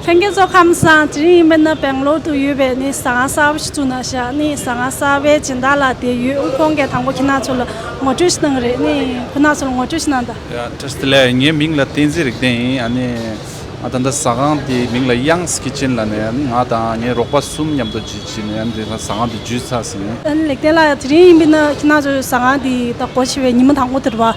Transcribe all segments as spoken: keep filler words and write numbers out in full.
ལྷན་རྒྱས་ཚོ་ཁམས་བཟང་། དེ་རིང་ཡིན་པ་ན་སྦེང་ལོར་དུ་ཡོད་པའི་ནི་ཟ་ཁང་གསར་པ་ཞིག་བཙུགས་གནང་ཤག་ནི་ཟ་ཁང་གསར་པའི་སྦྱིན་བདག་ལགས་དེ་ཡོད། ཁོང་གིས་དང་པོ་ཁྱེད་རང་ཚོ་ལ་ངོ་སྤྲོད་ཞིག་གནང་གི་རེད། ནི་ཁོང་རྣམ་ཚོ་ལ་ངོ་སྤྲོད་ཞིག་གནང་དང་། ཡ། བཀྲ་ཤིས་བདེ་ལེགས། ངའི་མིང་ལ་བསྟན་འཛིན་རིག་ལྡན་ཡིན། ཨ་ནི་ང་ད་ལྟ་ཟ་ཁང་དེའི་མིང་ལ་དབྱངས་ཀི་ཅན་ལབ་ནས། ཨ་ནི་ང་དང་ངའི་རོགས་པ་གསུམ་མཉམ་དུ་བརྒྱུད་བྱས་ནས། ཨ་ནི་ད་ལྟ་ཟ་ཁང་དེ་བརྒྱུད་ཚར་ཟིན། ཨ་ནི་ལེགས་ལྡན་ལགས། དེ་རིང་ཡིན་པ་ན་ཁྱེད་རྣམ་ཚོ་ཟ་ཁང་དེ་ད་སྒོ་ཕྱེ་བའི་ཉི་མ་དང་པོ་དེ་རེད་པ།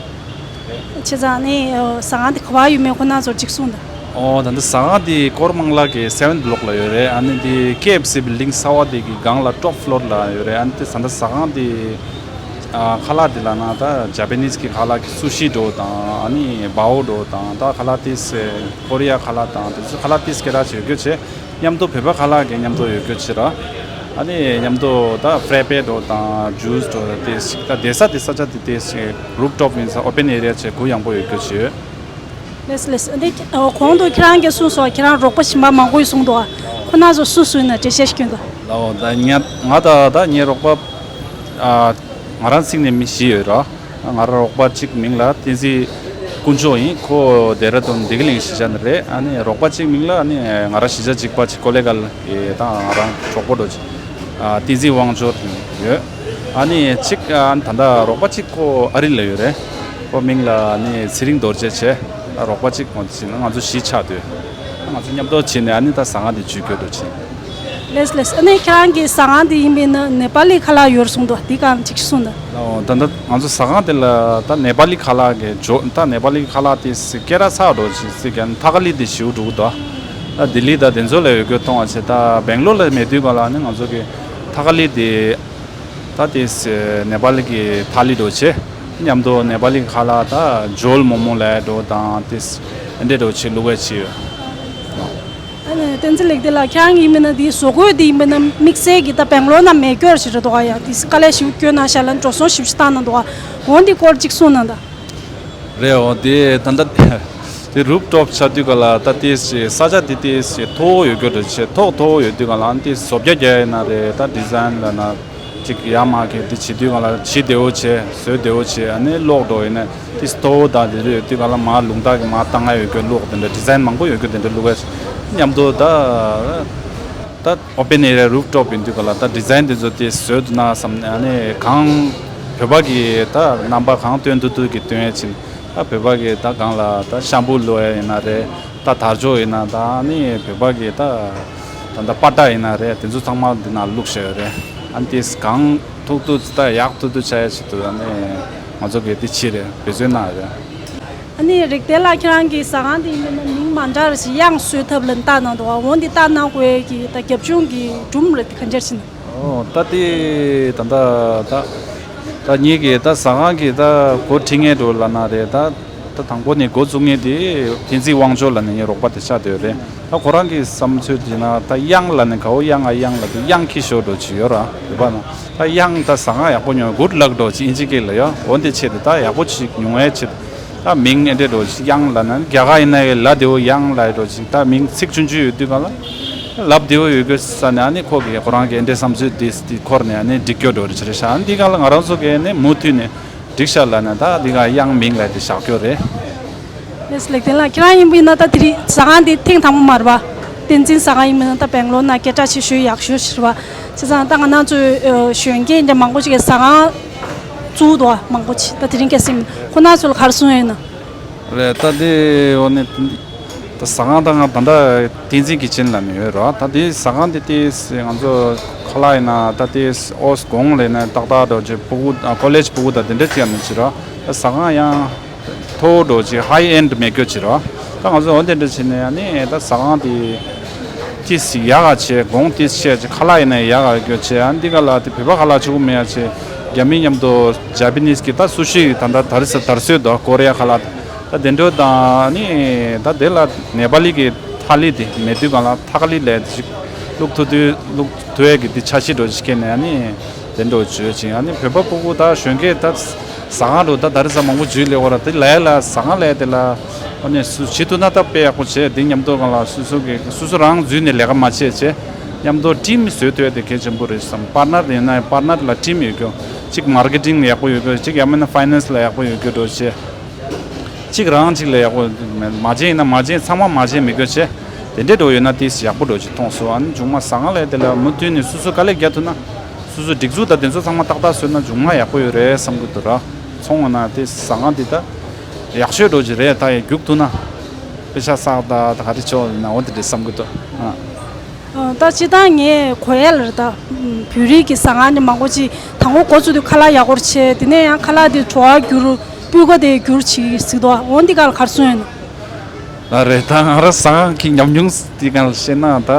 བྱས་ཙང་ནི་ཟ་ཁང་དེ་ག་པར་ཡོད་མེད་ཁོང་རྣམ་ཚོར་ཅིག་གསུངས་དང་། ཨོ། ད་ལྟ་ཟ་ཁང་དེ་ཀོར་མང་ལ་གི་སེ་ཝེན་བྷི་ལོག་ལ་ཡོད་རེད། ཨ་ནི་དེ་ཀེ་ཨེཕ་སི་བིལ་ཌིང་གསར་པ་དེ་གི་སྒང་ལ་ཊོབ་ཕི་ལོར་ལ་ཡོད་རེད། ཨ་ནི་དེ་ད་ལྟ་ཟ་ཁང་དེ། ཨ། ཁ་ལག་དེ་ལབ་ན་ད་ཇ་པ་ནིས་གི་ཁ་ལག་གི་སུ་ཤི་འདྲ་བོ་དང་། ཨ་ནི་བའོ་འདྲ་བོ་དང་། ད་ཁ་ལག་དེ་ཀོ་རི་ཡ་ཁ་ལག་དང་དེ་ཚོ་ཁ་ལག་དེ་སྐད་གྲགས་ཆེ་ཡོད་རྒྱུ་བྱས། མཉམ་དུ་བོད་པ་ཁ་ལག་གི་མཉམ་དུ་ཡོད་རྒྱུ་བྱས་ར། ཨ་ནི་མཉམ་དུ་ད་ཧྥེ་རེ་པེ་འདྲ་བོ་དང་ཇུས་འདྲ་བོ་དེ་ཞིག་ད་བསྡད་ས་དེ་ས་ཆ་དེ་དེ་ཞིག་རུབ་ཊོབ་ཡིན་ས། ཨོ་པན་ཨེ་རི་ཡ་བྱས་གུ་ཡངས་པོ་ཡོད་རྒྱུ་བྱས། ལེགས་ལེགས། འདི་གོང་དུ་ཁྱེད་རང་གིས་གསུངས་སོང་། ཁྱེད་རང་རོགས་པ་གཞན་པ་མང་པོ་ཡོད་གསུངས་འདུག་ཁོ་རྣམ་ཚོ་སུ་སུ་ཡིན་ན་འགྲེལ་བཤད་ཞིག་སྐྱོན་དང་། ལའོ། ད་ང་ང་ད་ད་ངའི་རོགས་པ། ཨ། ང་རང་ཚིག་ནས་མི་བཞི་ཡོད་ར། ང་རང་རོགས་པ་གཅིག་མིང་ལ་བསྟན་འཛིན་དཀོན་མཆོག་ཡིན། ཁོ་ལྡེ་ར་ལྡུན་བདེ་སྐྱིད་གླིང་གཞིས་ཆགས་ནས་རེད། ཨ་ནི་རོགས་པ་གཅིག་མིང་ལ་ཨ་ནི་ང་རང་གཞིས་ཆགས་གཅིག་པ་གཅིག་ཀོ་ལེ་གལ་གྱི་ད་ང་རང་གྲོགས་པོ་འདྲ་བོ་གཅིག་ཨ། བསྟན་འཛིན་དབང་འབྱོར་ཡོད། ཨ་ནི་གཅིག་ཨ། ད་ལྟ་རོགས་པ་གཅིག་ཁོ་ཨ་རི་ལ་ཡོད་རེད། ཁོ་མིང་ལ་ཨ་ནི་ཚེ་རིང་རྡོ་རྗེ་བྱས། ཨ། རོགས་པ་གཅིག་ཁོ་བྱས་ན་ང་ཚོ་བཞི་ཆགས་སྡོད། ང་ཚོ་མཉམ་དུ་བྱས་ནས་ཨ་ནི་ད་ཟ་ཁང་དེ་ཇུས་འགོད་འགྲོ་བྱས། ལེགས་ལེགས། ཨ་ནི་ཁྱེད་རང་གི་ཟ་ཁང་དེ་ཡིན་པས་ན་ནེ་པ་ལི་ཁ་ལག་ཡོད་གསུངས་འདུག་འདི་གང་ཅིག་གསུངས་དང་། ཨོ། ད་ལྟ་ང་ཚོ་ཟ་ཁང་དེ་ལ་ད་ནེ་པ་ལི་ཁ་ལག་གི་ཇོ། ད་ནེ་པ་ལི་ཁ་ལག་དེ་སྐད་གྲགས་ཚ་བོ་འདྲ་བོ་ཅིག་ཟེར་གྱི། ཐ་ཀ་ལི་དེ་ཞེ་པོ་འདུག་ད། ད་ལྡི་ལི་དང་དེ་ཚོ་ལ་ཡོད་རྒྱུ་མཐོང་བ་བྱས། ད་སྦེང་ལོར་ལ་མེད་དུས་ག་ལ་ནི་ང་ཚོ་གི་ཐ་ཀ་ལི་དེ། ད་དེ་ནེ་པ་ལི་གི་ཐ་ལི་འདྲ་བོ་བྱས། མཉམ་དུ་ནེ་པ་ལི་ཁ་ལག་ད་ཇོལ་མོ་མོ་ལབ་འདྲ་བོ་དང་དེ་འདྲ་འདྲ་བོ་བྱས་བླུགས་པ་བྱས་ཡོད། ཨ་ནི་བསྟན་འཛིན་ལེགས་ལྡན་ལགས། ཁྱེད་རང་ཡིན་པས་ན་འདི་བཟོ་བཀོད་འདི་ཡིན་པས་ན་དམིགས་བསལ་གྱི་ད་སྦེང་ལོར་ན་མེད་སྐྱོར་ཞིག་རེད་འདུག་ག་ཡ། འདི་དཀའ་ལས་ཞིག་བསྐྱོན་གནང་ཤག་ལ་འགྲོ་སོང་ཞིབ་ཞིབ་བཏང་གནང་འདུག་ག་འོ་འདི་སྐོར་གཅིག་གསུངས་གནང་དང་། རེད། འོ་དེ་ད་ལྟ་དེ་རུབ་ཊོབ་ཆགས་དུས་ག་ལ་ད་དེ་ས་ཆ་དེ་དེ་མཐོ་བོ་ཡོད་སྐྱོར་རེད་བྱས། ཐོག་མཐོ་བོ་ཡོད་དུས་ག་ལ་ཨ་ནི་དེ་བཟོ་བརྒྱ་རྒྱག་ཡིན་ན་རེད། ད་ཌི་ཛའིན་ལབ་ན། ཅིག་ཡར་མར་གྱི་དེ་བྱེད་དུས་ག་ལ་བྱེད་བདེ་བོ་བྱས། བཟོས་བདེ་བོ་བྱས། ཨ་ནི་གློག་འདྲ་བོ་ཡིན་ན་ཏིས་མཐོ་བོ་དང་དེ་ཚོ་ཡོད་དུས་ག་ལ་མར་རླུང་རྟ་གི་མར་བཏང་ཡ་ཡོད་རྒྱུ་གློག་དེ་འདྲ་ཌི་ཛའིན་མང་པོ་ཡོད་རྒྱུ་དེ་འདྲ་བླུགས་པ་མཉམ་དུ་ད་ད་ཨོ་པན་ཨེ་རི་ཡ་རུབ་ཊོབ་ཡིན་དུས་ག་ལ་ད་ཌི་ཛའིན་དེ་ཚོ་དེ་བཟོས་འདུག་ན་བསམ་ནས། ཨ་ནི་གང་བོད་པ་གི་ད་རྣམ་པ་གང་སྟོན་ཐུབ་ཐུབ་ཀྱི་སྟོན་ཡ་ཕྱིན། ད་བོད་པ་གི་ད་གང་ལ་ད་ཤམ་བུ་བླུགས་ཡ་ཡིན་ན་རེད། ད་དར་ལྕོག་ཡིན་ན། ད་ཨ་ནི་བོད་པ་གི་ད་ད་ད་པ་ཏ་ཡིན་ན་རེད། དེ་ཚོ་ཚང་མ་འདི་ནང་བླུགས་བཞག་ཡོད་རེད། ཨ་ནི་དེ་གང་ཐུབ་ཐུབ་ད་ཡག་ཐུབ་ཐུབ་བྱ་ཡ་ཆེད་དུ་ཨ་ནི་ང་ཚོ་གི་དེ་བྱས་རེད། འབད་བརྩོན་གནང་ཡོད་རེད། ཨ་ནི་རིག་ལྡན་ལགས། ཁྱེད་རང་གི་ཟ་ཁང་དེ་ཡིན་ན་མིང་མ་འདྲ་བ་ཞིག་དབྱངས་གསོལ་ཐབས་ལ་བཏགས་གནང་འདུག་ག་འོ་འདི་བཏགས་གནང་དགོས་ཀྱི་ད་རྒྱབ་ལྗོངས་ཀྱི་སྒྲུང་རེད། ག་འདྲ་ཞིག་ཨོ། ད་དེ་ད་ད་ད་ད་ངེད་ཀྱི་ད་ཟ་ཁང་གི་ད་འགོ་ཁྲིད་མཁན་འདྲ་བོ་ལབ་ན་རེད། ད་ད་དང་པོ་ནས་འགོ་བཙུགས་མཁན་དེ་བསྟན་འཛིན་དབང་ཕྱུག་ལབ་ནས་ངའི་རོགས་པ་དེ་ཆགས་བསྡད་ཡོད་རེད། ད་ཁོ་རང་གི་བསམ་ཚུལ་བྱས་ན་ད་དབྱངས་ལབ་ནས་ག་འོ་དབྱངས་ཨ་དབྱངས་ལབ་དུས་དབྱངས་འཁྱིལ་ཤོར་འདྲ་བོ་ཅིག་ཡོད་ར། རེད་པ་ན། ད་དབྱངས་ད་ཟ་ཁང་ཡག་པོ་ཉོ། གུཌ་ལག་འདྲ་བོ་ཅིག་ཨིན་ཇི་སྐད་ལ་ཡོད། འོ་འདི་ཆེད་དུ་ད་ཡག་པོ་ཅིག་ཉོ་ཡ་ཆེད་དུ། ད་མིང་ཨེ་འདྲ་འདྲ་བོ་ཅིག་དབྱངས་ལབ་ན། རྒྱ་གར་ཡིན་ན་ཡང་ལབ་བདེ་བོ་དབྱངས་ལབ་འདྲ་བོ་ཅིག་ད་མིང་ཚིག་ཆུང་ཆུང་ཡོད་དུས་ག་ལ་ལབ་བདེ་བོ་ཡོད་དགོས་ས་ནས། ཨ་ནི་ཁོ་གིས་ཁོ་རང་གི་ཨེ་འདྲའི་བསམ་ཚུལ་དེ་དེ་འཁོར་ནས་ཨ་ནི་འགྲིག་སྐྱོ་འགྲོ་རེ་བྱེད་རེད་ཤག་འདི་ག་ལ་ང་རང་ཚོ་གིས་ནི་མུ་མཐུད་ནས་འགྲིག་ཤག་ལབ་ནས་ད་འདི་ག་དབྱངས་མིང་ལབ་དེ་བཞག་སྐྱོ་རེད། ལེགས་ལེགས་ལྡན་ལགས། ཁྱེད་རང་ཡིན་པ་ཡིན་ན་ད་དེ་རིང་ཟ་ཁང་འདི་ཐེངས་དང་པོ་མ་རེད་པ། བསྟན་འཛིན་ཟ་ཁང་ཡིན་པ་ཡིན་ན་ད་སྦེང་ལོར་ན་སྐད་གྲགས་ཆེ་ཤོས་ཡག་ཤོས་ཤིག་རེད་པ། བྱས་ཙང་ད་ང་རང་ཚོའི་ཨ་གཞོན་སྐྱེས་འདྲ་མང་པོ་ཞིག་གིས་ཟ་ཁང་བཙུགས་འདུག་པ། མང་པོ་ཅིག་ད་དེ་རིང་སྐྱེས་སེམས་ཁོ་ན་ཚོ་ལ་ག་རེ་གསུང་ཡ་ཡིན་ན། རེད། ད་དེ་འོ་ནི་ད་ཟ་ཁང་ད་ང་ད་ལྟ་བསྟན་འཛིན་ཀི་ཅན་ལབ་ནས་ཡོད་རེད་པ། ད་དེ་ཟ་ཁང་དེ་དེ་ང་ཚོ་ཁ་ལག་ཡིན་ན་ད་དེ་ཨོ་གོང་ལ་ཡིན་ན་ཏག་ཏག་འདྲ་བོ་ཅིག་ཕྲུ་གུ་ཨ་ཀོ་ལེཇ་ཕྲུ་གུ་དང་དེ་འདྲ་ཅིག་ཡང་མི་བྱེད་རེད་པ། ད་ཟ་ཁང་ཡང་མཐོ་བོ་འདྲ་བོ་ཅིག་ཧའི་ཨེན་ཌི་མེད་རྒྱུ་ཅིག་རེད་པ། ད་ང་ཚོ་འོ་དེ་འདྲ་བྱས་ནས་ཨ་ནི་ད་ཟ་ཁང་དེ་ཏིས་ཡག་ག་བྱས། གོང་ཏིས་ཆེ་ཅིག་ཁ་ལག་ཡིན་ན་ཡག་ག་རྒྱུ་བྱས། ཨ་འདི་ག་ལ་དེ་བོད་པ་ཁ་ལག་གཅིག་པོ་མེད་ཡ་བྱས། རྒྱ་མི་མཉམ་དུ་ཇ་པ་ནིས་གི་ད་སུ་ཤི་ད་ད་དར་ས་དར་སྲོལ་འདུག་ཀོ་རི་ཡ་ཁ་ལག་ད་དེ་འདྲ་དང་ཨ་ནི་ད་དེ་ལ་ནེ་པ་ལི་གི་ཐ་ལི་དེ་མེད་དུས་ག་ལ་ཐ་ཀ་ལི་ལབ་ཅིག་བླུགས་ཐུབ་དུས་བླུགས་ཐུབ་ཡ་གི་དེ་འཆར་གཞི་འདྲ་བོ་ཅིག་བསྐྱལ་ནས་ཨ་ནི། དེ་འདྲ་བརྗོད་ཅིང་། ཨ་ནི་བོད་པ་ཕྲུ་གུ་དང་གཞོན་སྐྱེས་ད་ཟ་ཁང་འདྲ་ད་ད་རེས་ཙམ་མང་པོ་འཇུས་ལེ་བ་ར། དེ་ལས་ལ་ཟ་ཁང་ལས་དེ་ལ་ཨ་ནི་སུ་བྱེད་ཐུབ་ན་ད་དཔེ་ཡག་པོ་བྱས། དེ་མཉམ་དུ་གང་ལ་སུ་སུ་གི་སུ་སུ་རང་འཛུལ་ནས་ལས་ཀ་མ་བྱས་བྱས། མཉམ་དུ་ཊིམ་བཟོས་ཐུབ་ཡ་དེ་གལ་ཆེན་པོ་རེད་བསམ། པར་ནར་ཡིན་ན་པར་ནར་ལ་ཊིམ་ཡོད་རྒྱུ། གཅིག་མར་ཀེ་ཊིང་ལ་ཡག་པོ་ཡོད་རྒྱུ། གཅིག་ཡང་མིན་ན་ཕའི་ནན་སི་ལ་ཡག་པོ་ཡོད་རྒྱུ་འདྲ་བྱས། གཅིག་རང་གཅིག་ལ་ཡག་པོ་མ་བྱས་ཡིན་ན་མ་བྱས་ཚང་མ་མ་བྱས་མི་དགོས་བྱས། དེ་འདྲའི་འགྲོ་ཡོད་ན་དེ་ཡག་པོ་འགྲོ་ཅིག་མཐོང་སོང་། ཨ་ནི་མཇུག་མ་ཟ་ཁང་ལས་དེ་ལ་མུ་མཐུད་ནས་སོ་སོ་དཀའ་ལས་རྒྱག་ཐུབ་ན། སོ་སོ་སྒྲིག་འཛུགས་དང་དེ་ཚོ་ཚང་མ་ཏག་ཏག་བཟོས་ན་མཇུག་མ་ཡག་པོ་ཡོད་རེད་བསམ་གི་འདུག་ར། ཚོང་ཡོད་ན་དེ་ཟ་ཁང་དེ་ད་ཡག་ཤོས་འགྲོ་ཅིག་རེད། ད་ཡ་རྒྱུག་ཐུབ་ན། པེ་ཤ་བསགས་ད་ད་ག་རེ་ཆོག་ན་འོ་དེ་འདྲ་བསམ་གི་འདུག་ཨ། ད་སྤྱིར་བཏང་ངས་གོ་ཡ་ལ་རེད། ད་བོད་རིགས་ཀྱི་ཟ་ཁང་ནི་མང་པོ་ཅིག་དང་པོ་འགོ་བཙུགས་དུས་ཁ་ལག་ཡག་པོ་བྱས། དེ་ནས་ཡང་ཁ་ལག་དེ་བྲོ་བ་འགྱུར། སྤུས་ཀ་དེ་འགྱུར་བྱེད་ཀྱི་ཟིག་འདུག་འོ་འདི་ག་ལ་ག་རེ་གསུང་ཡོད་ན། ཨ་རེད། ད་ང་རང་ཟ་ཁང་གི་ཉམས་མྱོང་དེ་ག་ལ་བཤད་ན། ད་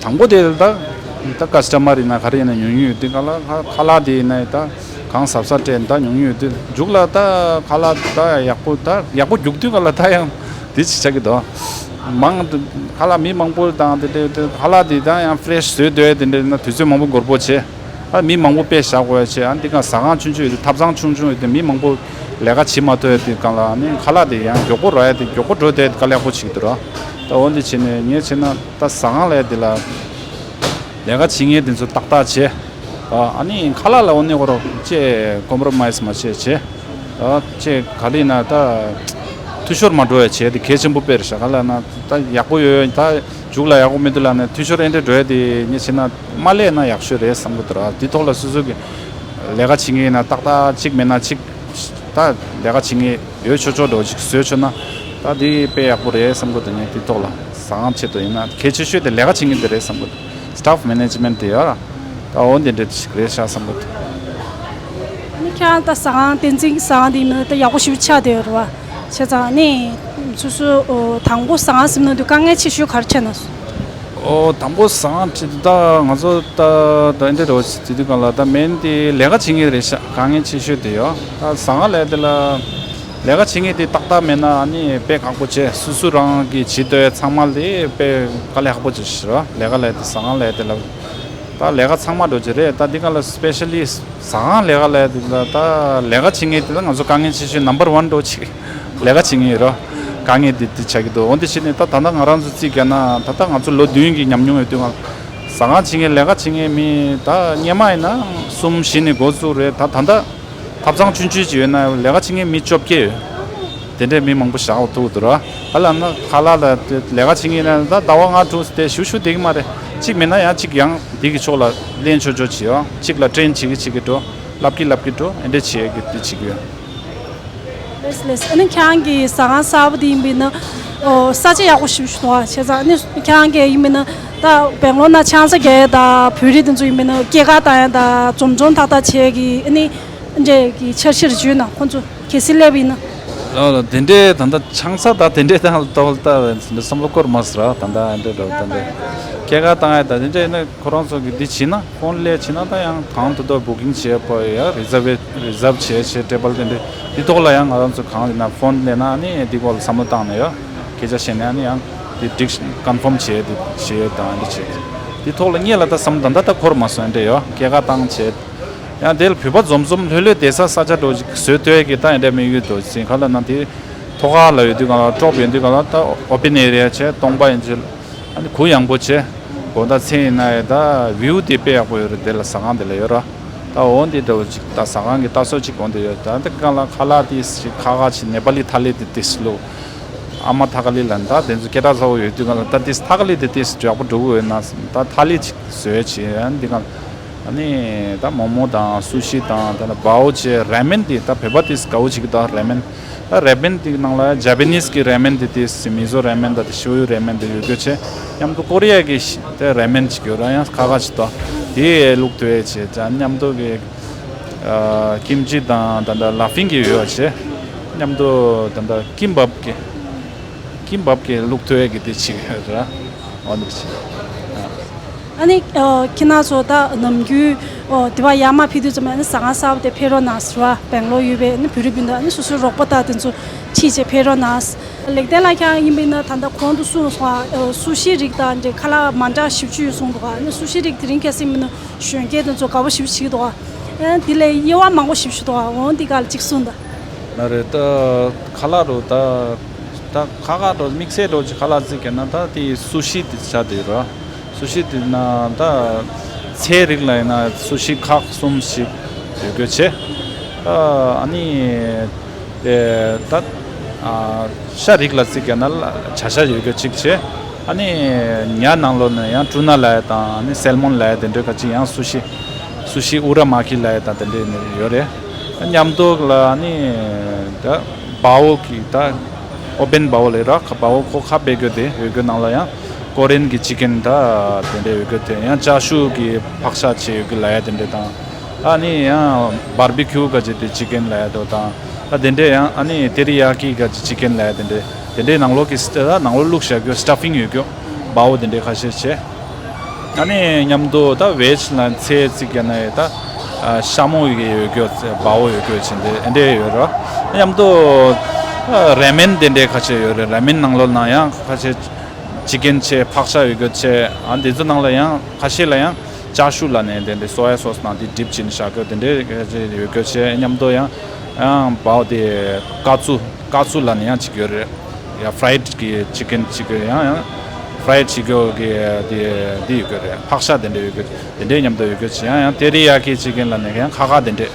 དང་པོ་དེ་ད་ད་ཀ་སི་ཊ་མར་ཡིན་ན་ག་རེ་ཡིན་ན་ཉུང་ཉུང་ཡོད་དུས་ག་ལ། ཁ་ཁ་ལག་དེ་ཡིན་ན་ད་གང་ཟབ་ཟབ་སྤྲད་ད་ཉུང་ཉུང་ཡོད་དུས། མཇུག་ལ་ད་ཁ་ལག་ད་ཡག་པོ་ད་ཡག་པོ་རྒྱུག་དུས་ག་ལ་ད་ཡང་དེ་ཅིག་ཆགས་ཀྱི་འདུག་མང་དུ་ཁ་ལག་མི་མང་པོ་དང་དེ་འདྲ་དེ་ཁ་ལག་དེ་ད་ཡང་ཕི་རེ་ཤི་བཟོས་འདོད་དེ་འདྲ་ན་དུས་ཚོད་མང་པོ་འགོར་པོ་བྱས། ཨ་མི་མང་པོ་དཔེ་བཞག་དགོས་ཡ་བྱས། ཨ་འདི་ག་ཟ་ཁང་ཆུང་ཆུང་ཡོད་དུས། ཐབ་ཚང་ཆུང་ཆུང་ཡོད་དུས། མི་མང་པོ་ལས་ཀ་བྱེད་མ་ཐུབ་ཡ་དེ་གང་ལ། ཨ་ནི་ཁ་ལག་དེ་ཡང་མགྱོགས་པོ་རག་ཡ་དེ་མགྱོགས་པོ་འགྲོ་དེ་དཀའ་ལས་ཁག་པོ་ཅིག་འདུག་ར། ད་འོ་འདི་བྱས་ནས་ངས་བྱས་ན་ད་ཟ་ཁང་ལ་ཡ་དེ་ལ་ལས་ཀ་བྱེད་མཁན་དེ་ཚོ་ཏག་ཏག་བྱས། ཨ་ནི་ཁ་ལག་ལ་འོ་ནི་ཁོ་རང་ཅེ་ཀོམ་པོ་རོ་མའི་སི་མ་བྱས་བྱས། ཨ་ཅེ་ག་རེ་ཡིན་ན་ད་འཐུས་ཤོར་མ་འགྲོ་ཡ་བྱས་དེ་གལ་ཆེན་པོ་དཔེ་རེད་ཤག་ག་ལ་ན་ད་ཡག་པོ་ཡོད། ད་མཇུག་ལ་ཡག་པོ་མི་འདུག་ལབ་ནས་འཐུས་ཤོར་ཨེ་འདྲ་འགྲོ་ཡ་དེ་ངས་བྱས་ན་མ་ལས་ན་ཡག་ཤོས་རེད་བསམ་གི་འདུག་ར། དེ་ཐོག་ལ་སོ་སོ་གི་ལས་ཀ་བྱེད་མཁན་ཡིན་ན་ཏག་ཏག་གཅིག་མེད་ན་གཅིག་ད་ལས་ཀ་བྱེད་མཁན་ཡོད་ཆོག་ཆོག་འགྲོ་ཅིག་བཟོས་ཆོག་ན་ད་དེ་དཔེ་ཡག་པོ་རེད་བསམ་གི་འདུག་ངས་དེ་ཐོག་ལ་ཟ་ཁང་ཆེད་དུ་ཡིན་ན་གལ་ཆེ་ཤོས་དེ་ལས་ཀ་བྱེད་མཁན་དེ་རེད་བསམ་གི་འདུག་སི་ཊཕ་མེ་ནེ་ཇི་མེན་ཊི་དེ་ཡོད་ར། ད་འོ་འདི་འདྲ་ཞིག་རེད་ཤག་བསམ་གི་འདུག་ཨ་ནི་ཁྱེད་རང་ད་ཟ་ཁང་བསྟན་འཛིན་ཟ་ཁང་དེ་ཡིན་ན་ད་ཡག་པོ་ཞེ་པོ་ཆགས་བསྡད་ཡོད་རེད་བ། བྱས་ཙང་ཨ་ནི་སོ་སོ་དང་པོ་ཟ་ཁང་ཟིན་ན་དུས་དཀའ་ངལ་ཆེ་ཤོས་ག་རེ་འཕྲད་ན། ཨོ་དང་པོ་ཟ་ཁང་ཅིག་ད་ང་ཚོ་ད་ད་འདི་འདྲ་བ་ཞིག་དེ་དུས་གང་ལ་ད་མེན་དེ་ལས་ཀ་བྱེད་མཁན་རེད་ཤག་དཀའ་ངལ་ཆེ་ཤོས་དེ་ཡོད། ད་ཟ་ཁང་ལས་དེ་ལ་ལས་ཀ་བྱེད་མཁན་དེ་ཏག་ཏག་མེད་ན་ཨ་ནི་དཔེ་ཁག་པོ་བྱས། སོ་སོ་རང་གི་བྱེད་འདོད་ཚང་མ་ལས་དཔེ་དཀའ་ལས་ཁག་པོ་བྱས་ཤག་ར། ལས་ཀ་ལས་དེ་ཟ་ཁང་ལས་དེ་ལ་ད་ལས་ཀ་ཚང་མ་འགྲོ་གི་རེད། ད་འདི་གང་ལ་སི་པེ་ཤ་ལི་ཟ་ཁང་ལས་ཀ་ལས་དེ་ལ་ད་ལས་ཀ་བྱེད་མཁན་དེ་ལ་ང་ཚོ་དཀའ་ངལ་ཆེ་ཤོས་ནམ་བར་ཝན་འགྲོ་ཅིག་ལས་ཀ་བྱེད་མཁན་ཡོད་རོ། དཀའ་ངལ་འདི་འདི་ཆགས་ཀྱི་འདུག་འོན་ཏེ་བྱས་ནས་ད་ད་ལྟ་ང་རང་ཚོ་རྩིས་རྒྱག་ན་ད་ལྟ་ང་ཚོ་ལོ་བདུན་གྱི་ཉམས་མྱོང་ཡོད་དུས་ང་ཟ་ཁང་བྱེད་མཁན་ལས་ཀ་བྱེད་མཁན་མི་ད་སྔོན་མ་ཡིན་ན་གསུམ་བཞི་ནས་འགོ་བཙུགས་རེད། ད་ད་ལྟ་ཐབ་ཚང་ཆུང་ཆུང་ཅིག་ཡོད་ན་ལས་ཀ་བྱེད་མཁན་མི་བཅོ་བརྒྱད་ཡོད། དེ་འདྲའི་མི་མང་པོ་བཞག་ཐུབ་འདུག་ར། ཨ་ལ་ན་ཁ་ལག་ལ་ལས་ཀ་བྱེད་མཁན་ཡིན་ན་ད་ཟླ་བ་ལྔ་དྲུག་དེ་ཞུ་ཞུ་བསྡད་ཀྱི་མ་རེད། གཅིག་མིན་ན་ཡང་གཅིག་ཡང་འདི་གི་ཕྱོགས་ལ་ལེན་ཆོག་ཆོག་བྱེད་ཡོད། གཅིག་ལ་ཊེན་བྱེད་ཀྱི་བྱེད་ཀྱི་འགྲོ། བསླབ་ཀྱི་བསླབ་ཀྱི་འགྲོ། ཨེ་འདྲ་བྱེད་ཀྱི་འདི་བྱེད་ཀྱི་ཡོད། ལེས་ལེས། ཨ་ནི་ཁྱེད་རང་གི་ཟ་ཁང་གསར་པ་དེ་ཡིན་པས་ན། ཨོ་ས་ཆ་ཡག་པོ་ཞིག་ཞུ་དོ། བྱས་ཙང་ཨ་ནི་ཁྱེད་རང་གི་ཡིན་པས་ན་ད་སྦེང་ལོར་ན་ཆང་ས་རྒྱག་ཡས་དང་བོད་རིགས་དེ་ཚོ་ཡིན་པས་ན་སྐྱེད་ཀ་བཏང་ཡས་དང་འཛོམས་འཛོམས་ཐག་ཐག་བྱེད་ཀྱི་ཨ་ནི་འདྲས་ཀྱི་འཆར་གཞི་རེ་བྱུང་ན་ཁོང་ཚོ་གལ་སྲིད་སླེབས་པ་ཡིན་ན། ཨོ་དེ་འདྲས་ད་ལྟ་ཆང་ས་དང་དེ་འདྲས་དང་ལྟ་བུ་ལྟ་བས་འདི་བསམ་བློ་འཁོར་མ་སོང་ར། ད་ལྟ་འདྲས་ར་ད་འདྲས་སྐྱེད་ཀ་བཏང་ཡས་དང་དེ་འདྲས་ཡིན་ན་ཁོ་རང་ཚོ་གི་འདི་བྱས་ན། ཕོན་སླེབས་ཕྱིན་ན་ད་ཡང་དང་དུ་དུ་བུ་ཀིང་བྱས་པ་ཡ་རི་ཛར་བེ་རི་ཛར་བ་བྱས་བྱས་ཊེ་བལ་དེ་འདྲ་དེ་ཐོག་ལ་ཡང་ང་རང་ཚོ་གང་ཡིན་ན་ཕོན་སླེབས་ན་ཨ་ནི་དེ་སྐོར་ལ་བསམ་བློ་བཏང་ནས་ཡོད། སྐད་ཆ་བཤད་ནས་ཨ་ནི་ཡང་དེ་འགྲིག་ཀོན་ཕོམ་བྱས་དེ་བྱས་ཡོད་དང་འདི་བྱས་དེ་ཐོག་ལ་ངེད་ལ་ད་བསམ་བློ་ད་ལྟ་ད་འཁོར་མ་སོང་འདྲ་ཡོད། སྐྱེད་ཀ་བཏང་བྱས་ཡང་དེ་ལ་བོད་པ་འཛོམས་འཛོམས་ལྷོད་ལྷོད་བསྡད་ས་ས་ཆ་འགྲོ་ཅིག་བཟོས་ཐུབ་ཡས་ཀྱི་ད་ཡིན་འདྲ་དམིགས་ཡུལ་འདུག་ཟིན་ག་ལ་ན་དེ་ཐོག་ཁ་ལ་ཡོད་དུས་གང་ལ་ཀྲོབ་ཡོད་དུས་གང་ལ་ད་ཨོ་པན་ཨེ་རི་ཡ་བྱས་སྟོང་པ་ཡིན་ཚུལ། ཨ་ནི་གུ་ཡངས་པོ་བྱས། དགོང་དག་མཚན་ཡིན་ན་ཡང་ད་བིའུ་དེ་དཔེ་ཡག་པོ་ཡོད་རེད། དེ་ལ་ཟ་ཁང་དེ་ལ་ཡོད་ར། ད་འོ་འདི་འདྲ་བོ་ཅིག་ད་ཟ་ཁང་གི་ལྟ་ཚུལ་ཅིག་འོ་འདི་ཡོད། ད་འདི་གང་ལ་ཁ་ལག་དེ་ཞིག་ཁ་ཁ་ཅིག་ནེ་པ་ལི་ཐ་ལི་དེ་ཏིས་ལོ། ཨ་མ་ཐ་ཀ་ལི་ལ་ད་དེ་ཚོ་སྐད་གྲགས་ཚ་བོ་ཡོད་དུས་གང་ལ་ད་ཏིས་ཐ་ཀ་ལི་དེ་ཏིས་ཡག་པོ་འགྲོ་གི་ཡོད་ན་ད་ཐ་ལི་ཅིག་བཟོས་བྱས། ཨ་འདི་གང་ཨ་ནི་ད་མོག་མོག་དང་སུ་ཤི་དང་ད་ལ་བའོ་བྱས་རེ་མེན་དེ་ད་བོད་པ་དེ་དགའ་བོ་ཅིག་ད་རེ་མེན། ད་རེ་མེན་དེ་ནང་ལ་ཇ་པ་ནིས་ཀྱི་རེ་མེན་དེ་དེ་མི་བཟོ་རེ་མེན་ད་དེ་ཤོ་ཡུ་རེ་མེན་དེ་ཡོད་རྒྱུ་བྱས། མཉམ་དུ་ཀོ་རི་ཡ་གི་ཤི་དེ་རེ་མེན་ཅིག་ཡོད་ར་ཡང་ཁ་ཁ་ཅིག་ད་དེ་བླུགས་ཐུབ་ཡས་བྱས། ད་མཉམ་དུ་གི་ཀིམ་ཅི་དང་ད་ད་ལ་ཕིང་གི་ཡོད་བྱས། མཉམ་དུ་ད་ད་ཀིམ་བབ་ཀྱི་ཀིམ་བབ་ཀྱི་བླུགས་ཐུབ་ཡས་ཀྱི་དེ་ཅིག་ཡོད་ར། འོ་འདི་ཅིག་ཨ་ནི་ཨ་ཁྱེད་རང་ཚོ་ད་ནམ་རྒྱུན་ཨོ་དེ་བ་ཡར་མར་ཕེབས་དུས་ཙམ་ཨ་ནི་ཟ་ཁང་གསར་པ་དེ་ཕེབས་རོགས་གནང་ཟེར་བ། སྦེང་ལོར་ཡོད་པའི་ཨ་ནི་བོད་རིགས་སྤུན་ཟླ་ཨ་ནི་སོ་སོའི་རོགས་པ་དག་དེ་ཚོ་ཁྲིད་བྱས་ཕེབས་རོགས་གནང་། ལེགས་ལྡན་ལགས་ཁྱེད་རང་ཡིན་པ་ཡིན་ན་ད་ལྟ་གོང་དུ་གསུངས་སོང་། ཨ་སུ་ཤི་རིགས་དང་འདྲ་ཁ་ལག་མ་འདྲ་ཞེ་པོ་ཅིག་ཡོད་གསུངས་འདུག་ཨ་ནི་སུ་ཤི་རིགས་དེ་རིང་ཁ་སང་མིན་ན་གཞོན་སྐྱེས་དེ་ཚོ་དགའ་པོ་ཞེ་པོ་ཅིག་འདུག་ཨ་དེ་ལས་དབྱེ་བ་མང་པོ་ཞེ་པོ་ཅིག་འདུག་འོ་འདི་ག་ལ་ཅིག་གསུངས་དང་། ན་རེད། ད་ཁ་ལག་རུ་ད་ད་ཁ་ཁ་རུ་དམིགས་བསལ་རུ་ཅིག་ཁ་ལག་རྩིས་ཀྱི་ན་ད་དེ་སུ་ཤི་དེ་ཆ་དེ་ར། སུ་ཤི་དེ་ན་ད་ཚལ་རིགས་ལ་ཡིན་ན་སུ་ཤི་ཁག་གསུམ་ཞིག་ཡོད་དགོས་ཆེ། ཨ་ནི་དེ་ད་ཨ་ཤ་རིགས་ལ་རྩིས་ཀྱི་ན་བྱ་ཤ་ཡོད་དགོས་གཅིག་ཆེ། ཨ་ནི་ཉ་ནང་ལོགས་ནས་ཡང་ཊུ་ན་ལབ་ཡ་དང་ཨ་ནི་སེལ་མོན་ལབ་ཡ་དེ་འདྲའི་ཁ་ཅིག་ཡང་སུ་ཤི། སུ་ཤི་ཨུ་ར་མ་ཁི་ལབ་ཡ་དང་དེ་འདྲའི་ཡོད་རེད། མཉམ་དུ་ལ་ཨ་ནི་ད་བའོ་གི་ད་ཨོ་པན་བའོ་ལབ་ར། ཁ་བའོ་ཁོ་ཁ་སྦས་རྒྱུ་དེ་ཡོད་རྒྱུ་ནང་ལ་ཡང་ཀོ་རེན་གི་ཅི་ཀན་ད་དེ་འདྲ་ཡོད་རྒྱུ་དེ་ཡང་ཅ་ཆུ་གི་ཕག་ཤ་བྱས་ཡོད་རྒྱུ་ལབ་ཡ་དེ་འདྲ་དང་། ཨ་ནི་ཡང་བར་བི་ཁྱུ་ག་ཅི་དེ་ཅི་ཀན་ལབ་ཡ་དོ་དང་། ཨ་དེ་འདྲ་ཡང་ཨ་ནི་ཏེ་རི་ཡ་ཀི་ག་ཅི་ཅི་ཀན་ལབ་ཡ་དེ་འདྲ་དེ་འདྲའི་ནང་ལོགས་ཀྱི་ནང་ལོགས་བླུགས་བཞག་རྒྱུ་སི་ཊ་ཕིང་ཡོད་རྒྱུ་བའོ་དེ་འདྲའི་ཁ་ཤས་བྱས། ཨ་ནི་མཉམ་དུ་ད་ཝེཇ་ལ་ཚལ་ཅིག་ཡ་ན་ཡ་ད་ཨ་ཤ་མོ་ཡོད་རྒྱུ་བའོ་ཡོད་རྒྱུ་བྱས་འདི་འདྲ་ཡོད་རོ། མཉམ་དུ་ཨ་ར་མེན་དེ་འདྲའི་ཁ་ཤས་ཡོད་རེད། ར་མེན་ནང་ལོགས་ན་ཡང་ཁ་ཤས་ཅི་ཀན་བྱས་ཕག་ཤ་ཡོད་རྒྱུ་བྱས། ཨ་འདི་ཚོ་ནང་ལ་ཡང་ཁ་ཤས་ལ་ཡང་ཅ་ཆུ་ལ་ནས་དེ་འདྲའི་སོ་ཡ་སོ་སི་ནང་དེ་ཌིབ་བྱས་ནས་བཞག་རྒྱུ་དེ་འདྲའི་ཡོད་རྒྱུ་བྱས། མཉམ་དུ་ཡང་ཡང་བའོ་དེ་ཀ་ཚུ་ཀ་ཚུ་ལ་ནས་ཡང་ཅིག་ཡོད་རེད། ཡ་ཕ་རའེ་ཌི་གི་ཅི་ཀན་ཅིག་ཡང་ཡང་ཕ་རའེ་ཌི་བྱེད་རྒྱུ་གི་དེ་དེ་ཡོད་རྒྱུ་རེད། ཕག་ཤ་དེ་འདྲ་ཡོད་རྒྱུ་དེ་འདྲའི་མཉམ་དུ་ཡོད་རྒྱུ་ཅིག་ཡང་ཡང་ཏེ་རི་ཡ་ཀི་ཅི་ཀན་ལ་ནས་ཡང་ཁ་ཁ་དེ་འདྲ་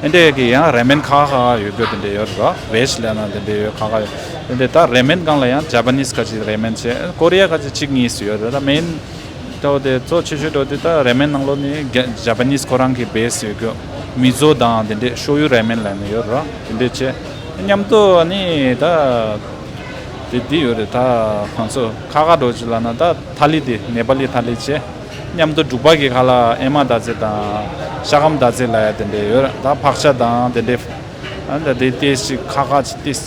དེ་འདྲའི་གི་ཡང་ར་མེན་ཁ་ཁ་ཡོད་རྒྱུ་དེ་འདྲ་ཡོད་རེད། ཝེཇ་ལ་ན་དེ་འདྲ་ཡོད། ཁ་ཁ་ཡོད་དེ་འདྲ། ད་ར་མེན་སྒང་ལ་ཡང་ཇ་པ་ནིས་ཁ་ཅིག་ར་མེན་བྱས། ཀོ་རི་ཡ་ཁ་ཅིག་གཅིག་གཉིས་སུ་ཡོད་རེད། ད་མེན་འགྲོ་དེ་གཙོ་ཆེ་ཤོས་འགྲོ་དེ་ད་ར་མེན་ནང་ལོགས་ནི་ཇ་པ་ནིས་ཁོ་རང་གི་བེ་སི་ཡོད་རྒྱུ། མི་ཛོ་དང་དེ་འདྲས་ཤོ་ཡུ་ར་མེན་ལབ་ནས་ཡོད་རེད། དེ་འདྲས་བྱས་མཉམ་དུ་ནི་ད་དེ་འདི་ཡོད་རེད། ད་ང་ཚོ་ཁ་ཁ་འགྲོ་ཅི་ལབ་ན་ད་ཐ་ལི་དེ་ནེ་པ་ལི་ཐ་ལི་བྱས། མཉམ་དུ་འབྲུག་པ་གི་ཁ་ལག་ཨེ་མ་ད་ཙེ་དང་ཤ་སྐམ་ད་ཙེ་ལབ་ཡ་དེ་འདྲས་ཡོད་རེད། ད་ཕག་ཤ་དང་དེ་འདྲས། ཨ་ད་དེ་ཏེས་ཅིག་ཁ་ཁ་ཅིག་ཏེས་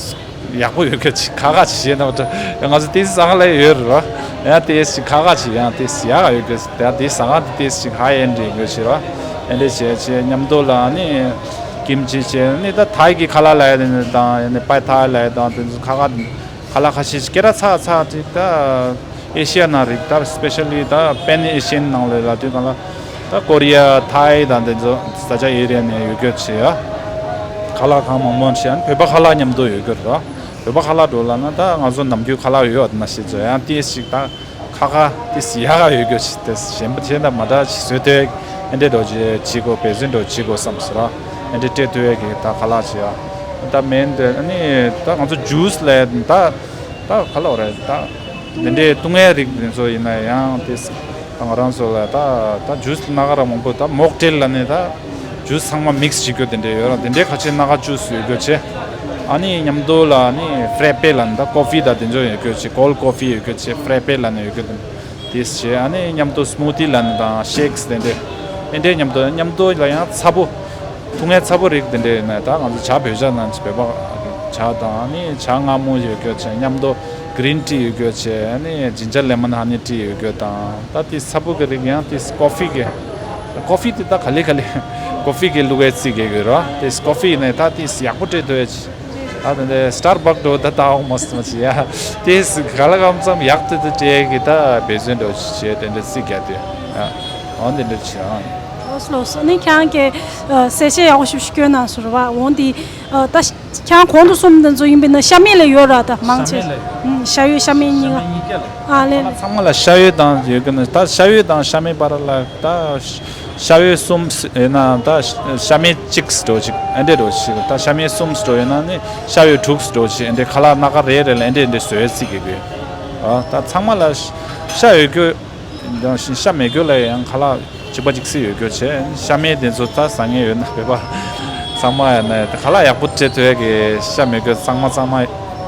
ཡག་པོ་ཡོད་གི་ཅིག་ཁ་ཁ་ཅིག་བྱས་ན་ང་ཚོ་ཏེས་ཟ་ཁ་ལ་ཡོད་རེད་ར། ཡང་ཏེས་ཅིག་ཁ་ཁ་ཅིག་ཡང་ཏེས་ཡག་ཡོད་གི་ད་ཏེས་ཟ་ཁ་དེ་ཏེས་ཅིག་ཧའི་ཨེན་ཌི་ཡོད་གི་ཅིག་ར། ཨེ་འདྲས་བྱས་བྱས་མཉམ་དུ་ལ་ནི་ཀིམ་ཅི་བྱས་ནི་ད་ཐའི་གི་ཁ་ལག་ལ་ཡ་དེ་ནི་དང་ཡ་ནི་པའི་ཐའི་ལ་ཡ་དང་དེ་ཚོ་ཁ་ཁ་ཁ་ལག་ཁ་ཤས་ཅིག་སྐད་གྲགས་ཚ་ཚ་ཅིག་ད་ཨེ་ཤི་ཡ་ནང་རིགས་ད་སི་པེ་ཤལ་ལི་ད་པེན་ཨེ་ཤི་ཡན་ནང་ལ་ལ་དུས་གང་ལ། ད་ཀོ་རི་ཡ་ཐའི་དང་དེ་ཚོ་ས་ཆ་ཨེ་རི་ཡ་ནས་ཡོད་རྒྱུ་བྱས་ཡ། ཁ་ལག་ཁང་མང་པོ་བྱས་ཡང་བོད་པ་ཁ་ལག་མཉམ་དུ་ཡོད་རྒྱུ་རེད། བོད་པ་ཁ་ལག་འགྲོ་ལབ་ན་ད་ང་ཚོ་ནམ་རྒྱུན་ཁ་ལག་ཡོད་ན་ཤེས་ཚོད་ཡང་ཏིས་ཞིག་ད་ཁ་ཁ་ཏིས་ཡག་ག་ཡོད་རྒྱུ་ཞིག་དེ་གཞན་པ་བྱས་ན་མ་འདྲ་ཞིག་བཟོས་ཏེ་ཨེ་འདྲས་འགྲོ་བྱེད་བྱེད་དགོས་བེ་ཟོན་འགྲོ་བྱེད་དགོས་བསམ་ཟེར་ར། ཨེ་འདྲས་སྤྲད་ཐུབ་ཡས་ཀྱི་ད་ཁ་ལག་བྱས་ཡ། ད་མེན་དེ་ཨ་ནི་ད་ང་ཚོ་ཇུས་ལས་ད་ད་ཁ་ལག་རེད་ད། དེ་འདྲའི་བཏུང་ཡས་རིགས་དེ་ཚོ་ཡིན་ན་ཡང་དེ་ང་རང་ཚོ་ལ་ད་ད་ཇུས་སྣ་ཁ་ར་མང་པོ་ད་མོག་ཊེལ་ལ་ནི་ད་ཇུས་ཚང་མ་མིག་སི་བྱེད་རྒྱུ་དེ་འདྲ་ཡོད་ར། དེ་འདྲའི་ཁ་ཆེ་སྣ་ཁ་ཇུས་ཡོད་རྒྱུ་ཆེ། ཨ་ནི་མཉམ་དུ་ལ་ནི་ཕྲེ་པེ་ལ་ནི་ད་ཀོ་ཕི་ད་དེ་ཚོ་ཡོད་རྒྱུ་ཆེ། ཀོལ་ཀོ་ཕི་ཡོད་རྒྱུ་ཆེ། ཕྲེ་པེ་ལ་ནི་ཡོད་རྒྱུ་དེ་ཆེ། ཨ་ནི་མཉམ་དུ་སི་མུ་ཐི་ལ་ནི་དང་ཤེག་སི་དེ་འདྲ་དེ་འདྲའི་མཉམ་དུ་མཉམ་དུ་ལ་ཡང་ཚ་པོ། འཐུང་ཡས་ཚ་པོ་རིགས་དེ་འདྲ་ཡིན་ན་ད་ང་ཚོ་ཇ་བོད་ཇ་ནང་བྱེད་པ་ཇ་དང་ནི་ཇ་མངར་མོ་ཡོད་རྒྱུ་བྱས། མཉམ་དུ་གི་རིན་ཊི་ཡོད་རྒྱུ་བྱས། ནི་ཇིན་ཇར་ལེ་མོན་ཧ་ནི་ཊི་ཡོད་རྒྱུ་དང་ད་དེ་ཚ་པོ་གི་རིགས་ཡང་དེ་ཀོ་ཕི་གི་ཀོ་ཕི་དེ་ད་ག་ལེ་ག་ལེ་ཀོ་ཕི་གི་བླུགས་ཡས་རྩིས་གི་ཡོད་ར། དེ་ཀོ་ཕི་ཡིན་ན་ད་དེ་ཡག་པོ་སྤྲད་ཐུབ་ཡས་ད་དེ་འདྲ་སི་ཊར་བྷག་འགྲོ་ད་ད་འོ་མ་སི་མ་ཅི་ཡ་དེ་ག་ལ་གམ་ཙམ་ཡག་ཏུ་དུ་སྤྲད་གི་ད་བེད་སྤྱོད་འགྲོ་བྱས་དེ་འདྲ་རྩིས་རྒྱག་དུས་ཡ་འོ་དེ་འདྲ་བྱས་ཨང་། ལོས་ལོས། ཨ་ནི་ཁྱེད་རང་གིས་ཨ་གསལ་བཤད་ཡག་པོ་ཞིག་བསྐྱོན་གནང་སོང་རེད་བ། འོང་དེ་ཨ་ད་ཁྱེད་རང་གོང་དུ་གསུངས་དེ་ཚོ་ཡིན་པས་ན་ཤ་མེད་ལ་ཡོད་ར། ད་མང་ཆེ་ཤ་མེད་ལ་ཨུམ་ཤ་ཡོད་ཤ་མེད་གཉིས་ཀ་ཨ་ལེ་ལེ། ཚང་མ་ལ་ཤ་ཡོད་དང་ཡོད་གི་ན་ད་ཤ་ཡོད་དང་ཤ་མེད་བར་ལ་ད་ཤ་ཡོད་གསུམ་ཡོད་ན་ད་ཤ་མེད་གཅིག་འགྲོ་གཅིག་ཨེ་འདྲ་འགྲོ་གཅིག་ད་ཤ་མེད་གསུམ་འགྲོ་ཡོད་ན་ནི་ཤ་ཡོད་དྲུག་འགྲོ་གཅིག་ཨེ་འདྲ་ཁ་ལག་སྣ་ཁ་རེ་རེ་ལ་ཨེ་འདྲ་ཨེ་འདྲ་བཟོས་རྩིས་གི་དགོས། ཨ་ད་ཚང་མ་ལ་ཤ་ཡོད་རྒྱུ། ཡང་ཤ་མེད་རྒྱུ་ལ་ཡང་ཁ་ལག་གཅིག་པ་གཅིག་སེ་ཡོད་རྒྱུ་བྱས། ཤ་མེད་དེ་ཚོ་ད་ཟ་མཁན་ཡོད་ན་བོད་པ་ཚང་མ་ཡང་ན་ཁ་ལག་ཡག་པོ་སྤྲད་ཐུབ་ཡས་ཀྱི་ཤ་མེད་རྒྱུ་ཚང་མ་ཚང་མ་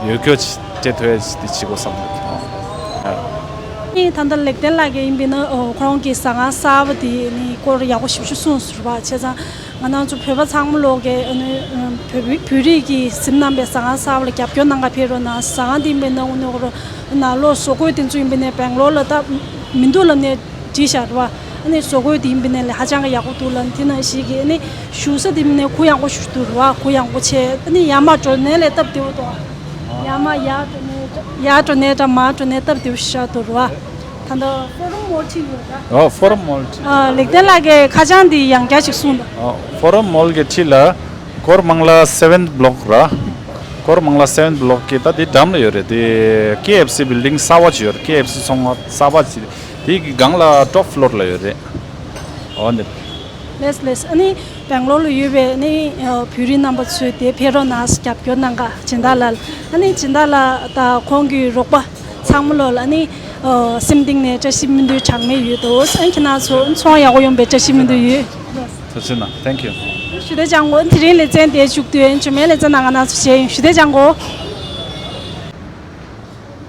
ཡོད་རྒྱུ་སྤྲད་ཐུབ་ཡས་དེ་བྱེད་དགོས་བསམ་འདུག་ཨ་ནི་ད་ལྟ་ལེགས་ལྡན་ལགས་ཀྱིས་ཡིན་པས་ན་ཁོ་རང་གི་ཟ་ཁང་གསར་པ་དེ་ནི་སྐོར་ཡག་པོ་ཞིབ་ཞིབ་གསུངས་ཟེར་བ་བྱས་ཙང་། ང་རང་ཚོ་བོད་པ་ཚང་མ་ལོག་གི་ཨ་ནི་བོད་བོད་རིགས་ཀྱི་གཟིམ་རྣམ་པའི་ཟ་ཁང་གསར་པ་ལ་རྒྱབ་སྐྱོར་གནང་ག་ཕེབས་རོགས་གནང་། ཟ་ཁང་དེ་ཡིན་པས་ན་ཨ་ནི་ཁོ་རང་ན་ལོ་བཟོ་བཀོད་དེ་ཚོ་ཡིན་པས་ན་སྦེང་ལོར་ལ་ད་མི་འདུག་ལབ་ནས་བྲིས་བཞག་རེད་བ། ཨ་ནི་བཟོ་བཀོད་དེ་ཡིན་པས་ན་ལས་ཧ་ཅང་གི་ཡག་པོ་འདུག་ལབ་ནས་དེ་ནང་བཞིན་གྱི་ཨ་ནི་བཞུགས་ས་དེ་ཡིན་པས་ན་གུ་ཡངས་པོ་ཞིག་འདུག་རེད་བ། གུ་ཡངས་པོ་བྱས་ཨ་ནི་ཡར་མར་འགྲོ་ནས་ལས་སྟབས་བདེ་པོ་འདུག་ཡར་མར་ཡར་འགྲོ་ནས་ཡར་འགྲོ་ནས་འདྲ་མར་འགྲོ་ནས་སྟབས་བདེ་པོ་ཞིག་ཆགས་འདུག་རེད་བ། ད་ལྟ་ཕོ་རམ་མོལ་ཁྲིད་ཡོད་ར། ཨོ་ཕོ་རམ་མོལ་ཁྲིད། ཨ་ལེགས་ལྡན་ལགས་ཀྱིས་ཁ་བྱང་འདི་ཡང་བསྐྱར་ཞིག་གསུངས་དང་། ཨོ་ཕོ་རམ་མོལ་གྱི་ཁྲིད་ལ་ཀོར་མང་ལ་སེ་ཝེན་བྷ་ལོག་ར། ཀོར་མང་ལ་སེ་ཝེན་བྷ་ལོག་གི་ད་དེ་འགྲམ་ལ་ཡོད་རེད། དེ་ཀེ་ཨེཕ་སི་བིལ་ཌིང་གསར་པ་ཅིག་ཡོད་རེད། ཀེ་ཨེཕ་སི་ཚོང་ཁང་གསར་པ་ཅིག་དེ་གི་སྒང་ལ་ཊོབ་ཕློར་ལ་ཡོད་རེད། ཨོ་འདི། ལེས་ལེས། ཨ་ནི་སྦེང་ལོར་ལ་ཡོད་པའི་ཨ་ནི་བོད་རིགས་རྣམ་པ་ཚོས་དེ་ཕེབས་རོགས་གནང་། རྒྱབ་སྐྱོར་གནང་ག་སྦྱིན་བདག་ལགས། ཨ་ནི་སྦྱིན་བདག་ལགས་དང་ཁོང་གི་རོགས་པ་ཚང་མ་ལོ་ལ་ཨ་ནི་ ཨོ། སེམས་གཏིང་ནས་བཀྲ་ཤིས་སྨོན་འདུན་གྲངས་མེད་ཡོད་དོ། ཨ་ཁྱེད་རང་ཚོ་ཚོང་ཡག་པོ་ཡོང་བའི་བཀྲ་ཤིས་སྨོན་འདུན་ཡོད། ཐུགས་རྗེ་གནང་། Thank you། ཞུ་དེ་ཅང་གོ་དེ་རིང་ལེ་ཚན་དེ་མཇུག་བསྡུ་ཡན་ཆོ་མེད། ལེ་ཚན་ནང་ང་རང་ཚོ་བྱས་ཡིན། ཞུ་དེ་ཅང་གོ།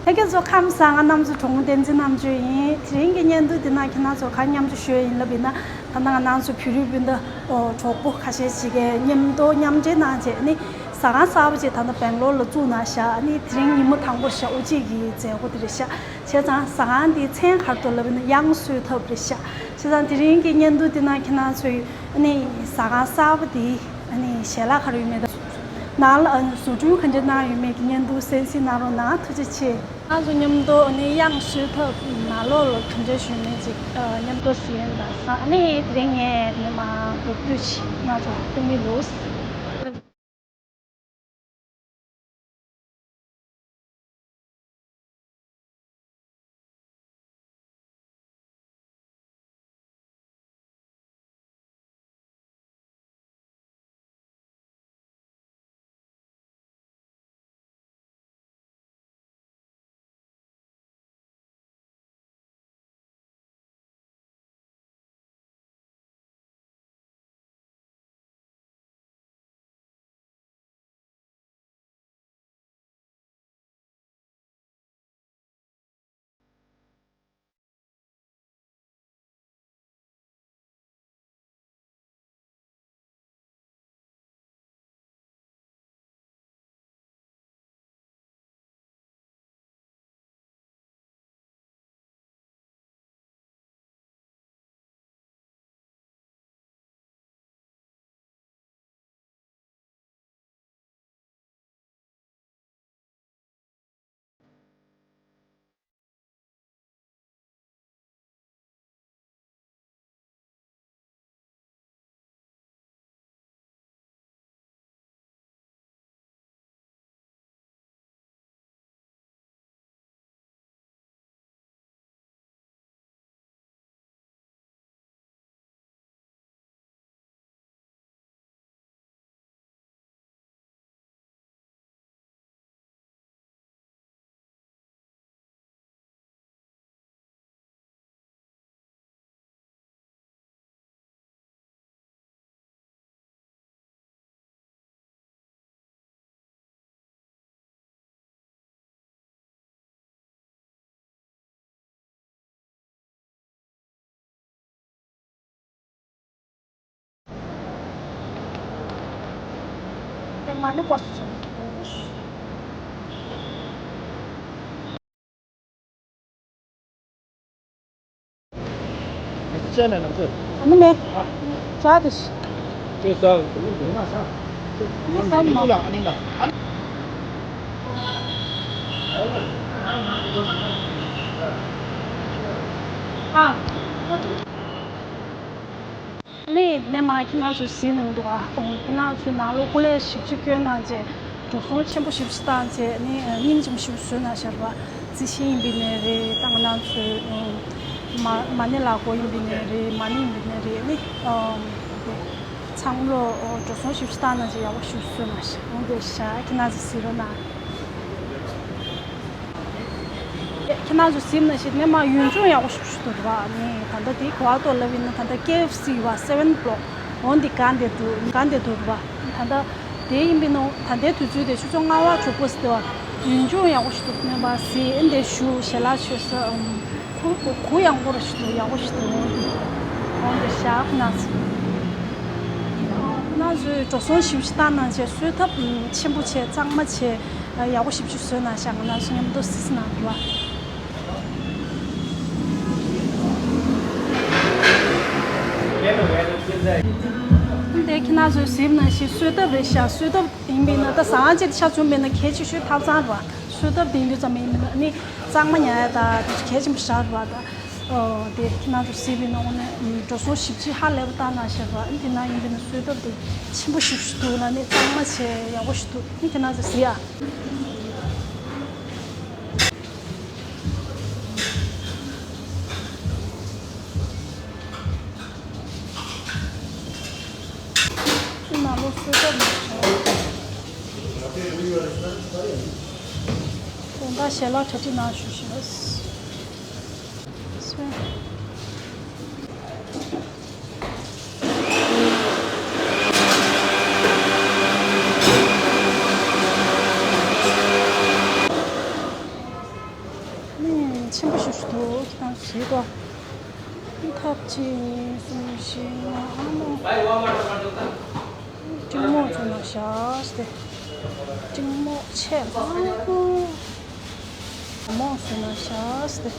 ལྷན་རྒྱས་ཚོ་ཁམས་བཟང་། ང་རྣམ་ཚོ་གྲོང་བསྟན་འཛིན་རྣམ་དཔྱོད་ཡིན། དེ་རིང་གི་བརྙན་ཐུང་འདི་ན་ཁྱེད་རང་ཚོ་ག་མཉམ་དུ་ཞུ་ཡིན་ལབ་ཡིན་ན། ད་ལྟ་ང་རང་ཚོ་བོད་རིགས་སྤུན་ཟླ་གྲོགས་པོ་ཁ་ཤས་ཅིག་གིས་མཉམ་དུ་མཉམ་འབྲེལ་གནང་བྱས་ནི་ཟ་ཁང་གསར་པ་ཅིག་ད་ལྟ་སྦེང་ལོར་ལ་བཙུགས་གནང་ཤག་ནི་དེ་རིང་ཉིན་མོ་དང་པོ་ཤག་དབུ་འབྱེད་ཀྱི་མཛད་སྒོ་དེ་རེད་ཤག་བྱས་ཙང་ཟ་ཁང་འདིའི་མཚན་ག་རེ་འདུག་ལབ་ན་དབྱངས་གསོལ་ཐབ་རེད་ཤག་བྱས་ཙང་དེ་རིང་གི་བརྙན་ཐུང་འདི་ན་ཁྱེད་རང་ཚོས་ནི་ཟ་ཁང་གསར་པ་འདི་ནི་ཞལ་ལག་ག་རེ་ཡོད་མེད་དང་། ནང་ལ་ཨ་ནི་བཟོ་སྐྲུན་ག་འདྲ་གནང་ཡོད་མེད་ཀྱི་བརྙན་ཐུང་གསན་གཟིགས་གནང་རོགས་གནང་། ཐུགས་རྗེ་ཆེ། ང་ཚོ་མཉམ་དུ་ཨ་ནི་དབྱངས་གསོལ་ཐབ་ནང་ལོགས་ལ་ག་འདྲ་ཞུ་མིན་ཅིག་ཨ་མཉམ་དུ་གཟིགས་ཡོང་དང་། ཨ་ནི་དེ་རིང་ངས་ནི་མ་འགྲོ་དུས་ང་ཚོ་ཐུག་མི་འདུག་ནི་ནས་མ་ཁྱེད་རང་ཚོ་གཟིགས་གནང་འདུག་ཨ། ཁྱེད་རང་ཚོའི་ནང་ལོ་སྐུ་ལས་ཞིབ་ཅིག་བསྐྱོན་གནང་རྗེས་འགྲོ་སོང་ཆེན་པོ་ཞིབ་ཅིག་བཏང་རྗེས་ནི་སྙིང་རྗེ་མོ་ཞིབ་བཟོས་གནང་ཤར་བ། རྩི་ཤིང་ཡིན་པའི་ནས་རེད། ད་ང་རང་ཚོའི་མ་མ་ཎི་ལག་མགོ་ཡིན་པའི་ནས་རེད། མ་ཎི་ཡིན་པའི་ནས་རེད། ནི་ཚང་མ་ལོ་འགྲོ་སོང་ཞིབ་ཅིག་བཏང་གནང་རྗེས་ཡག་པོ་ཞིབ་བཟོས་གནང་ཤར་འོང་དེ་ཤ་ཁྱེད་རང་ཚོ་གཟིགས་རོགས་གནང་། ཁྱེད་རང་ཚོ་གཟིགས་ན་ཤེས་ནས་མ་ཡུལ་ལྗོངས་ཡག་པོ་ཞིག་ཞིག་འདུག་ར། ནས་ད་ལྟ་དེ་ག་བ་ཏོ་ལབ་ཡིན་ན་ད་ལྟ་ཀེ་ཨེཕ་སི་ཡོད་པ་སེ་ཝེན་བྷི་ལོག་འོང་དེ་གང་དེ་འདུག་གང་དེ་འདུག་ར། ད་ལྟ་དེ་ཡིན་པའི་ནང་ད་ལྟའི་དུས་ཚོད་དེ་ཆུ་ཚོད་ལྔ་པ་དྲུག་པ་ཟེར་བ་ཡུལ་ལྗོངས་ཡག་པོ་ཞིག་འདུག་ནས་པ་ཟེ་ཨེ་འདས་ཞུ་ཞལ་ལག་མཆོད་ས་ཨམ། གུ་གུ་ཡངས་པོ་ར་ཞིག་འདུག་ཡག་པོ་ཞིག་འདུག་འོང་དེ་ཞག་ན་ཚོད། ཁྱེད་རང་ཚོས་འགྲོ་སོང་ཞིབ་ཅིག་བཏང་གནང་བྱས་གསོལ་ཐབ་ཆེན་པོ་བྱས་གཙང་མ་བྱས་ཡག་པོ་ཞིབ་ཅིག་བཟོས་གནང་ཤག་ང་རང་ཚོ་མཉམ་དུ་གཟིགས་གནང་དགོས། འདི་ཁྱེད་རང་ཚོས་གཟིགས་གནང་ཞིག་གསོལ་ཐབ་རེད་ཤག་གསོལ་ཐབ་ཡིན་པས་ན་ད་ཟ་ཁང་ཅིག་ཆ་མཚོན་པས་ན་གལ་ཆེ་ཤོས་ཐབ་ཚང་རེད་བ། གསོལ་ཐབ་དེ་ཡིན་དུས་ཙམ་ཡིན་པས་ན་ནི་གཙང་མ་ཉར་ཡ་ད་དེ་གལ་ཆེན་པོ་ཞིག་རེད་བ་ད། ཨོ། དེ་ཁྱེད་རང་ཚོ་གཟིགས་པའི་ནང་ནས་འགྲོ་སོང་ཞིབ་ཅིག་ཧ་ལས་པ་བཏང་གནང་ཤག་ར། དེ་ན་ཡིན་པས་ན་གསོལ་ཐབ་དེ་ཆེན་པོ་ཞིག་ཞིག་འདུག་ལ་ནི་གཙང་མ་བྱས་ཡག་པོ་ཞིག་འདུག་ཁྱེད་རང་ཚོ་གཟིགས་ཨ། ཁྱེད་ནང་ལོགས་གསོལ་ཐབ་མ་བྱུང་། དགོང་དག་ཞལ་ལག་གྲ་སྒྲིག་གནང་ཞུ་ཞུ། འདུག་ཁྱེད་རང་བྱེད་དོ། ཐབ་གཅིག་གཉིས་གསུམ་བཞི་ལྔ་ཨ་མོ། ཀྲིང་མོག་བཟོས་ན་བཞག་སྟེ། ཀྲིང་མོག་ཆེ་ཨ་མོ། མོག་བཟོས་ན་བཞག་སྟེ།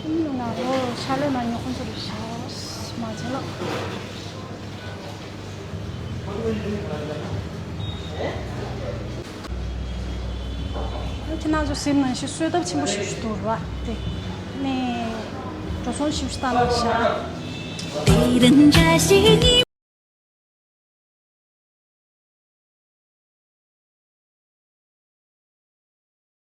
ཨུམ་ན་རོ་ཤ་ལོས་མ་ཉོ་ཁོང་ཚོ་རེ་ཤ་མ་ཅན་ལ། ཁྱེད་རང་ཚོ་སེམས་ནང་བཞིན་གསོལ་ཐབས་ཆེན་པོ་ཞིག་ཞུ་འདུག་ར་དེ་ནས་འགྲོ་སོང་ཞིག་ཞུ་བཏང་ན་ཤ།